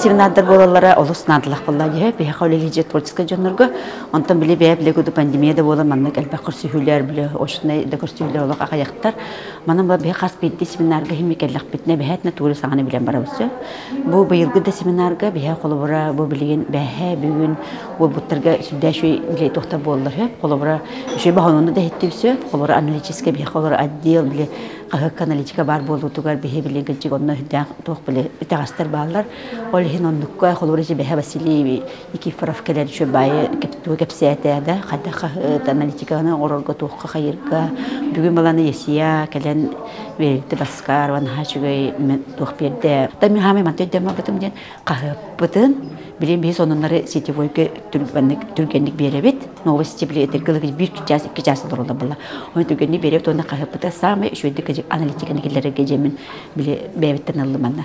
семинардар буолаллара олус наадалаах буолла дьиһэ биһиэхэ үлэлиир творческай дьоннорго. Онтон били бэйэ били куду пандемия да буолан маннык элбэх көрсүһүүлэр, били очнай да көрсүһүүлэр олох аҕыйахтар. Манан була биһи хас биирдии семинарга химми кэллэхпитинэ бэһээтинэ тугу саҥаны билэн барабыт сөп. Бу быйылгы да семинарга биһэ холобура бу билигин бэһэ бүгүн буолбуттарга сүрдээх үчүгэй били туохтар буоллар сөп. Холобура үчүгэй баһонуну да иһиттибит сөп. Холобура аналитическай биһи холобура отдел били хаһыакка аналитика баар буолуутугар биһи билигин кырдьык онно үрдээх туох били итэҕэстэр бааллар. Ол иһин оннукка холобура бэһэ Василий Никифоров кэлэн үчүгэй баайы тугу кэпсээтэ да хайдах хаһыат аналитиканы оҥорорго туохха хайырга бүгүн баланы Есия кэлэн Верите Баскарова наһаа үчүгэй туох биэрдэ. Та мин хаамай манта өйдөммөтүм диэн хаһыаппытын билин биһи сонуннары сетевойга түргэнник биэрэбит. Новости били этэргэ биир час, 2 час олороллор буолла. Оны түргэнник биэрэбит уонна хаһыаппыта самый үчүгэйдик аналитиканы киллэрэргэ дьиэмин били бэйэбиттэн ыллым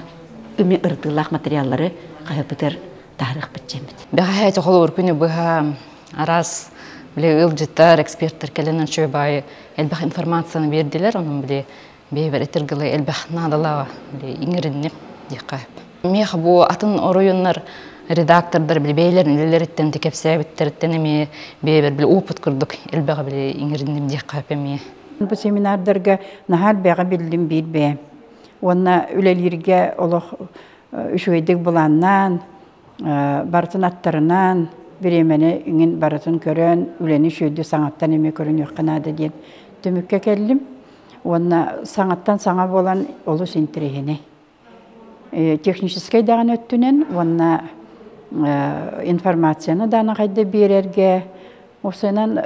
Үми ырытыылаах материаллары хаһыаппытыгар таһарыахпыт дьиэммит. Бэҕэһээ холобур күнү быһа араас били ыалдьыттар, эксперттэр кэлэн үчүгэй баайы элбэх информацияны биэрдилэр. Онон били бэйэбэр этэргэлэ элбэх наадалааҕа били иҥэринним диэххэ. Миэхэ бу атын оройуоннар редактордар били бэйэлэрин үлэлэриттэн кэпсээбиттэриттэн эмиэ бэйэбэр били опыт курдук элбэҕи били иҥэринним диэххэ эмиэ. Бу семинардарга наһаа элбэҕи биллим биир бэйэм. Уонна үлэлииргэ олох үчүгэйдик былааннаан, барытын аттарынан, бириэмэни иҥин барытын көрөн, үлэни үчүгэйдик саҥаттан эмиэ көрүнүөххэ наада диэн түмүккэ кэллим. Уонна саҥаттан саҥа буолан олус интэриэһинэй. Техническэй даҕаны өттүнэн уонна информацияны даҕаны хайда биэрэргэ уопсайынан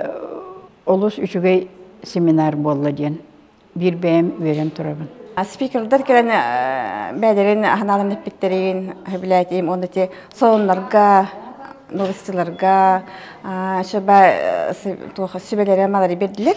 олус үчүгэй семинар буолла диэн биир бэйэм үөрэн турабын. Спикердэр кэлэн бэйэлэрин анааларын эппиттэрин сөбүлээтим уонна ити сонуннарга, новостиларга сүбэлэри малары бердилер.